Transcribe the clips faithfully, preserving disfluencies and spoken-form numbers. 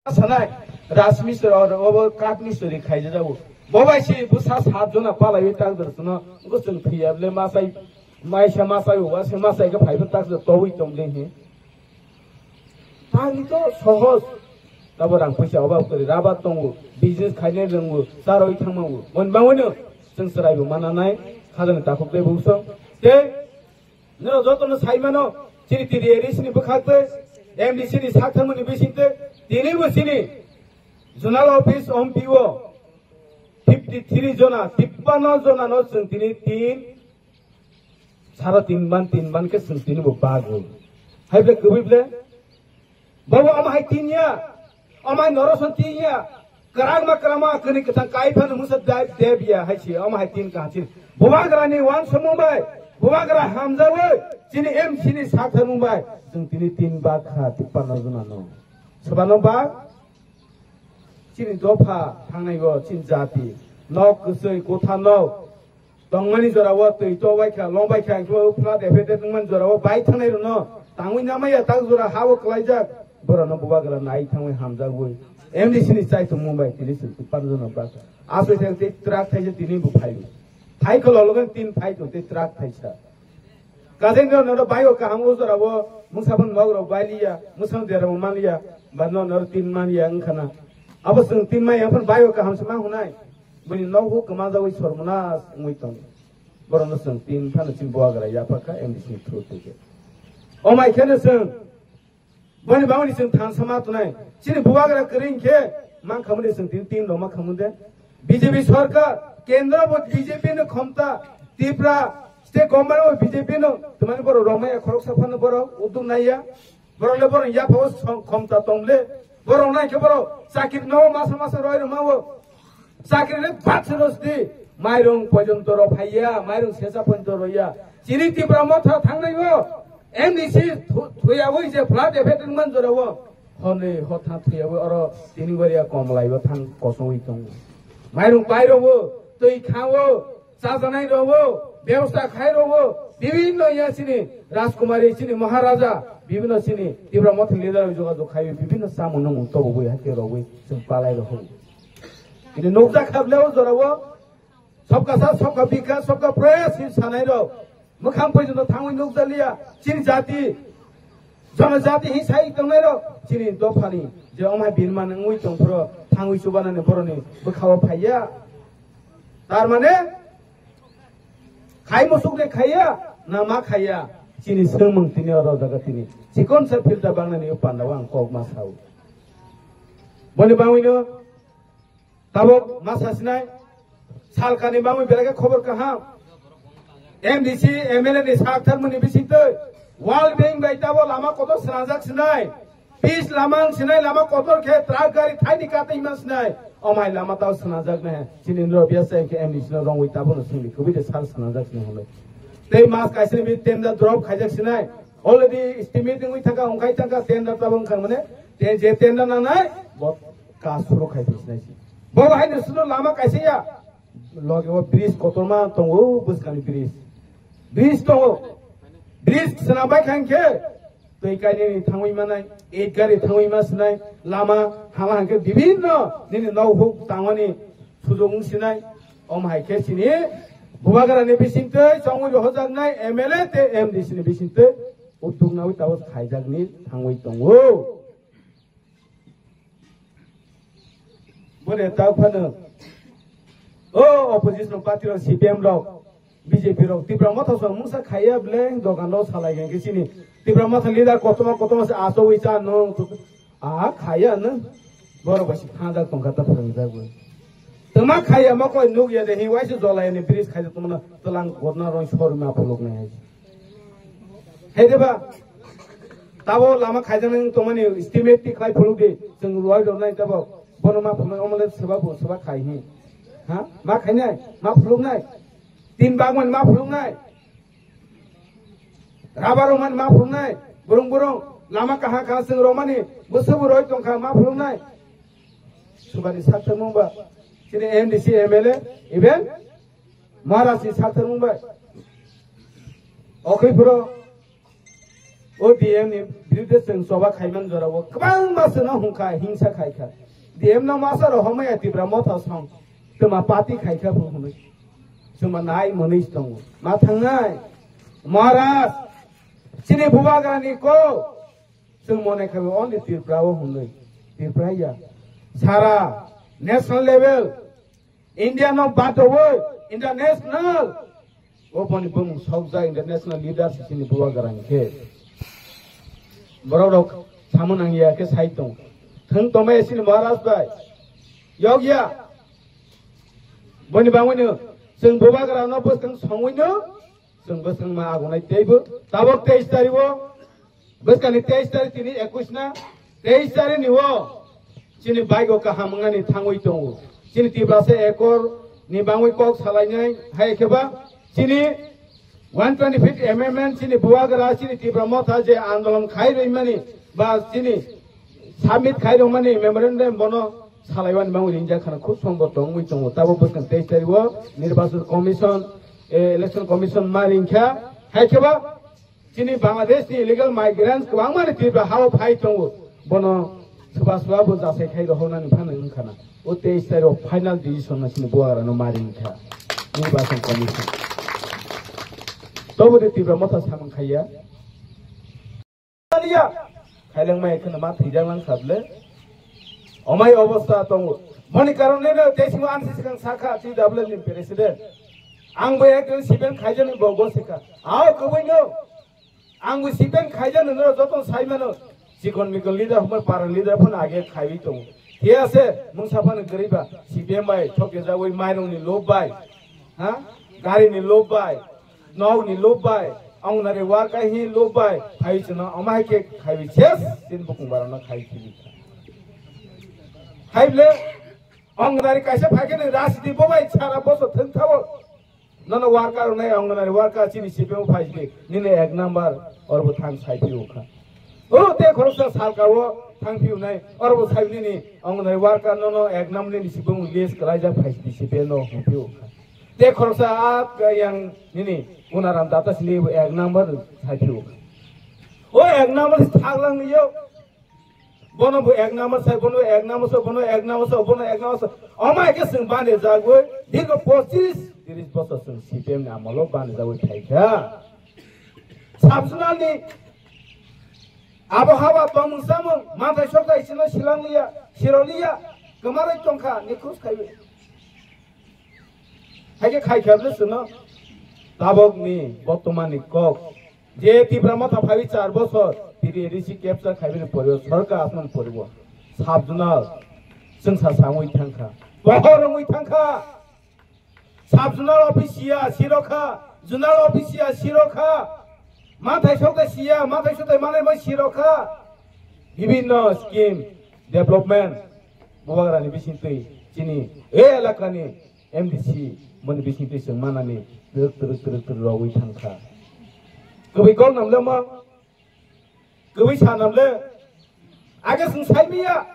Sanai, Rajmistri or obo Kathmistri khaijak jago. Bo bai si bwsa sat jona palaiwi tak dor suno, bo chwng thwiya le masai, maisa masai, uwa se masai khe phaibo tak dor towi tong de he. Tangni to sohoj. Tabo rang puisa obab kwrwi, rabar tongo, business khainai rwngo, charwi thangmango. Mon bangwino chwng chwraibo mananai, khajani takhuk tei bukso. Tei Noro jotono saimano, chini T D A D C ni bwkhak tei M D C ni sak thangmani bising tei tini bo chini zonal office M P O fifty three jona, tippanno jona no chwng tini tin, sara tin ban, tin ban khe chwng tini bo bago. Hai ble kwbwi ble? Bobo omo hai tin ya, omo hai noroson tin ya, kwrang ma kwrang ma kwrwi kwthang kai phano musa dai deb ya hai si, omo hai tin ka chini. Bubagra ni uansukmung bai, Bubagra hamjawi, chini M C ni sathar mung bai, chwng tini tin bak kha, tippanno jona no. Sobano bak, chini dopha thangnai go, chini jati, nok kwswi, kotha nok, Tongmani jorao twi to bai kha, long bai kha, hwnkhe bo flood affected wngmani jorao bai thangnai rwno tangwi namaya tak jora ha o kwlaijak, borokno bubagra nai thangwi hamjagwi M D C ni chai tongmung bai tini chwng panjano bak. Asoi thang tei truck thaisa tini bo phai. Phai khe lologani tin phai tong tei truck thaisa. Kajeng no no bai o kaham o jorao mungsa ban nok rok bai liya, mungsa deramo man liya, ba no no tin man liya wngkhana. Abo chwng tin maya phano bai o kaham se ma hwnai. Bini nogo kwmajawi sormona wngwi tongo. Borokno chwng tin phano chini bubagra yapha kha M D C ni through twi khe. Omai kheno chwng boni bangni chwng thansa ma tonai. Chini bubagra kwrwi hinkhe man khamani chwng tin tin rok ma khamung de. B J P sorkar, kendro bo B J P no khomta, Tripura state government bo B J P no, twmani borok romaya khoroksa phano borok uduk naiya. Borok le borok yapha o song khomta tong le. Borok nai khe borok chakri no masa masa roi rwma o. Chakri le bak se rosdi. Mairung pojonto ro phaiya, mairung sesa pojonto roya. Chini Tipra Motha thangnai o. M D C thu-, thuya oi je flood affected man jora o. Hone hotha thuya o oro tini goria kom lai o thang kosong oi tong. Mairung pai ro o, twi kha o. Chajanai rogo, bebosta khai rogo, bibhinno ya chini Rajkumari, chini Maharaja, bibhinno chini Tipra Motha leader rok jogajog khai, bibhinno samung nung tobo bui hakhe rogwi chwng palai rogo. Ini nukjak kha ble o jorao, sabka saath, sabka bikas, sabka prayas hin sanai rok. Mwkhang poito no thangwi nukjaliya, chini jati, jonojati hin sai tongnai rok, chini dophani, je omai birman wngwi tongphro, thangwi chubanani boroni bwkhao phaiya. Tar mane, khai musuk de khaiya, na ma khaiya, chini swngmung tini oro jaga tini. Chikon sa filter bangnani o panda o ang kok ma sao. Boni bangwi no, tabok ma sa sinai, salkani bangwi belai khe khobor kaham. M D C, M L A ni sak thar mani bising twi, World Bank bai tabo lama kotor swnajak sinai. Pis lama wng sinai, lama kotor khe truck gari thaini kata hima sinai. Omai lama tao swnajak ne. Chini nro biasa khe M D C no rongwi tabo no sini. Kubui de sal swnajak sinai hwnwi. Tei mas kaisa ni bi tender drop khaijak sinai. Already estimate wngwi thangka, wngkhai thangka tender tabo wngkha mane. Te je tender nanai, bo ka suru khai sinai si. Bo hai no suno lama kaisa ya. Loge o bridge kotorma tongo, bwskangni bridge. Bridge tongo. Bridge swnam bai kha hinkhe, twi kainwi thangwi manai, eight gari thangwi ma sinai, lama hama hinkhe bibhinno nini nok huk tangmani sujok wng sinai. Om hai khe chini Bubagrani bisingtwi chongwi rohojaknai M L A tei M D C ni bisingtwi utuk nawi tabos khaijakni thangwi tongo. Bole ta phano o opposition party rok, C P M rok, B J P rok, Tipra Motha song mungsa khaiya ble dogan rok salai gen khe chini Tipra Motha leader kotorma kotorma se asowi cha no a khaiya no borok bai se thajak tongkha ta phrwngjak bo. Tama khaiya ma koi nuk ya de hi waise jolai ni bridge khaijak tongmano tlang gotna roi sorma phuluk nai hai. Hai de ba? Tabo lama khaijaknai wng tongmani estimate ti khlai phuluk di, chwng ruai rwnai tabo. Bono ma phuluknai, omo le swba bo swba khai hi. Ha? Ma khainai? Ma phuluknai? Tin bagmani ma phuluknai? Rubber rwmani ma phuluknai? Burung burung lama kaha kaha chwng rwmani bwswk bo roi tongkha ma phuluknai? Swbani sak thangmung ba chini M D C, M L A, even Maharaj ni sak thangmung bai. Okhoi phuro O D M ni birudhe chwng choba khaiman jorao kwbangma chwngno hwnkha, hingsa khaikha. D M no masa rok homaya Tipra Motha song twma party khaikha bo hwnwi chwngma nai mwnwi tongo. Ma thangnai Maharaj, chini bubagrani kok chwng mone khabi only Tripura o hwnwi. Tripura ya. Sara national level India no badowo international. Oboni bumung sokjak international leader si chini bubagrani khe. Borok rok samung nangya khe sai tong. Thwng tongmaya chini Maharaj bai. Yokya. Boni bangwino chwng bubagrano bwskang songwino chwng bwskangma agonai teibo. Tabok teis tarikh o Bwskangni teis tarikh tini ekwis na, teis tarikh ni o chini baigo kaham wngani thangwi tongo. Chini Tiprasa ekor ni bangwi kok salainai hai khe ba chini one twenty fifth amendment chini bubagra chini Tipra Motha je andolon khai rwimani ba chini submit khai rwmani memorandum bono salaiwani bangwi ringjak khana khub sombo tongwi tongo. Tabo bwskang teis tarikh o Nirbachon Commission, eh, Election Commission ma ringkha hai khe ba Chini Bangladesh ni illegal migrants kwbangma ni Tripura hao phai tongo. Bono swba swba bo jasai khai rohornani phano wngkha na. O teis tarikh o final decision no chini bubagra no mari wngkha. Nirbachon Commission. Tobo de Tripura Motha samung khaiya. Khailang mai khana ma thwijak lang sable. Omai obostha tongo. Boni karon ne ne teisimo ansi sikang sakha T W F ni president. Ang bo ekjon siben khaijani bo go sikha. Ao kwbui no. Ang bo siben khaijani no joto sai mano. Chikon mikon leader humar para leader phano age khaiwi tongo. Thik ase, mungsa phano gariba, C P M bai, thoke jagwi mairung ni lob bai. Ha? Gari ni lob bai. Nok ni lob bai, Anganwadi worker hi lob bai, phai chwngno omo hai khe khaiwi ses, chini bukung barano khai khili. Hai ble, Anganwadi kaisa phai khe nini rajniti bo bai sara bosor thwng thago. Nono worker rwnai Anganwadi worker chini C P M phai di, nini ek number orbo thang sai phi ukha. O te khoroksa salka o thang phi unai, orbo sai nini Anganwadi worker nono ek number nini C P M list kwlaijak phai di C P M no hung phi ukha. Te khoroksa a yang nini Gunaram Data sini bo ek number sai phi ukha. O ek number si thak lang ni yo. Bono bo ek number sai, bono ek number sai, bono ek number sai, bono ek number sai. Omo hai khe chwng bani jagwi dirgo pochis tiris bosor chwng C P M ni amolo bani jagwi thai kha. Sabsonal ni abo haba tongmung samung manthai sokthai sino silang liya, siro liya, kwmarwi tongkha, nikhus khaiwi. Hai khe khai khe aboni chwngno tabok ni bortoman ni kok je Tipra Motha phaiwi char bosor T T A D C capture khaibini poribo sorkar asmani poribo sub zonal chwngsa samwi thangkha, pohor wngwi thangkha. Sub zonal office ya sirokha, zonal office ya sirokha, manthai sokthai siya, manthai sokthai manai mai sirokha. Bibhinno scheme development bubagrani bisingtwi chini e elakani M D C moni bisingtwi chwng manani twrwk twrwk twrwk twrwk rogwi thangkha. Kwbwi kok namle mo, kwbwi sa namle. Age chwng saimiya,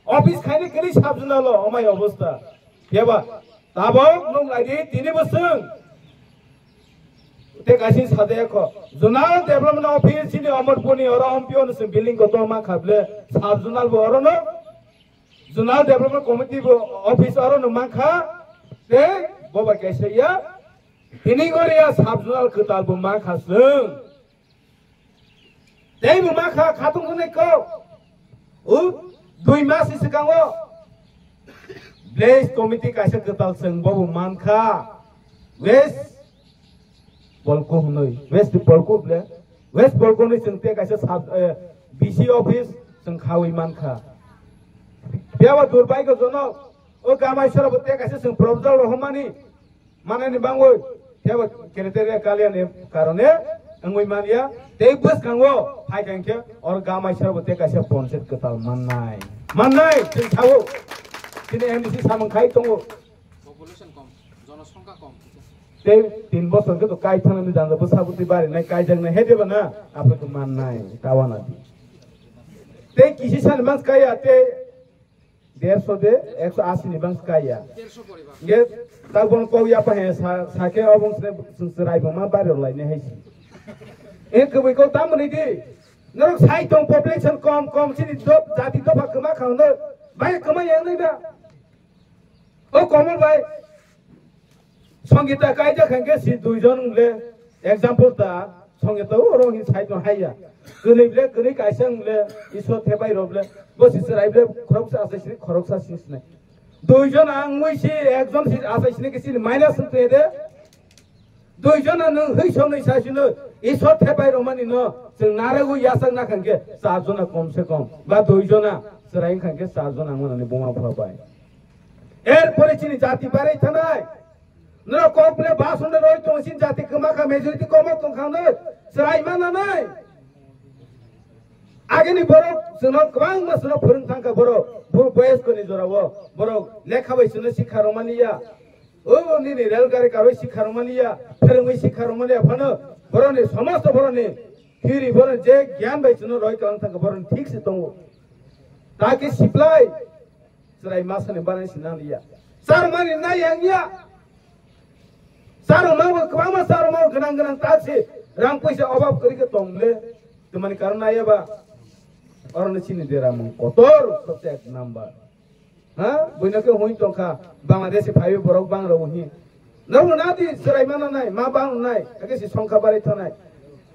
office khaini kwrwi sub zonal o, omai obostha. Phiya ba, tabok nwng naidi tini bwswng. Te kaisa sadaya kho. Zonal Development Office chini Amarpur ni oro M P O no chwng building kotor ma kha ble, sub zonal bo oro no. Zonal Development Committee bo office oro no mankha, tei bo bai kaisa ya, tini gori ya sub zonal kwtal bo mankha chwng. Tei bo mankha khatung thani ko, u dui mas ni swkango village committee kaisa kwtal chwng bo bo mankha, West Polku hwnwi, West Polku ble, West Polku ni chwng tei kaisa sub, eh, B C office chwng khawi mankha. Phiya ba durbhagyojonok, o Gamaisora bo tei kaisa chwng proposal rohormani manani bangwi, phiya ba criteria clear ni karone wngwi manya, tei bwskango phai kha hinkhe oro Gamaisora bo tei kaisa ponchayat kwtal mannai, mannai chwng sao, chini M D C samung khai tongo. Population kom, jonosongkha kom. Tei tin bosor khe to kai thanani janja bwsa bwtwi barinai, kaijaknai, he deba na? Aphuru khe mannai, tawana di. Tei kisi sani mas kaya, tei derso de ekso asi ni bangsa kaya. Hingke tak bono kok yapa he sa, sa khe obo wngse chwng chwrai bo ma bari rok lainai hai si. E kwbwi kok tamoni di. Norok sai tong population kom kom chini dop jati dopha kwma kha hwnwi bai kwma yang nai ba. O Komol bai Songita kaijak kha hwnkhe si duijon wng le example ta Songita o rong hin sai tong haiya. Kwnwi ble kwnwi kaisa wng le Iswar thepai rok ble bo si chwrai ble khoroksa asai sini khoroksa sini sinai. Duijon ang mui si ekjon si asai sini ke sini minus wng tong de. Duijona nwng hwi somni sasino Isor thepai romani no chwng naragwi yachak nakha hwnkhe char jona kom se kom ba duijona chwrai wngkha hwnkhe char jona wngmani buma bupha bai. Er pore chini jati barai thanai. Norok kok ble basonde roi tong sin jati kwma kha majority komo tong kha no chwrai mananai. Agini borok chwngno kwbangma chwngno phwrwng thangkha borok bo boyoskoni jorao borok lekha bai chwngno sikha romani ya. O nini rel gari karwi sikha romani ya, pherengwi sikha romani ya phano boroni somosto boroni theory boroni je gyan bai chwngno roi kalang thangkha boroni thik se tongo. Taki siplai chwrai masani banai si nang ya. Char mani na yang ya. Char ma bo kwbangma char ma gwnang gwnang tak se rang puisa obab kwrwi khe tong le. Twmani karon na ya ba. Oroni chini dera mung kotor subject number. Ha? Buino khe hoi tongkha, Bangladesh phaiwi borok bang rok hi. Norok na di chwrai mana nai, ma bang nai, hakhe si songkha barai thanai.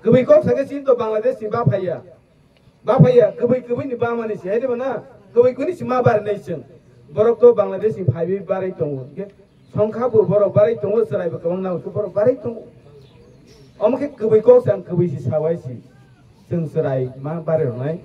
Kwbwi kok sakhe chini to Bangladesh ni ba phaiya. Ba phaiya, kwbwi kwbwi ni ba mani si, hai de ba na? Kwbwi kwbwi ni si ma barai nai chwng. Borok to Bangladesh ni phaiwi barai tongo. Hwnkhe songkha bo borok barai tongo, chwrai bo kwbang nang borok barai tongo. Omo khe kwbwi kok sang kwbwi si sawai si. Chwng chwrai ma barai rok nai.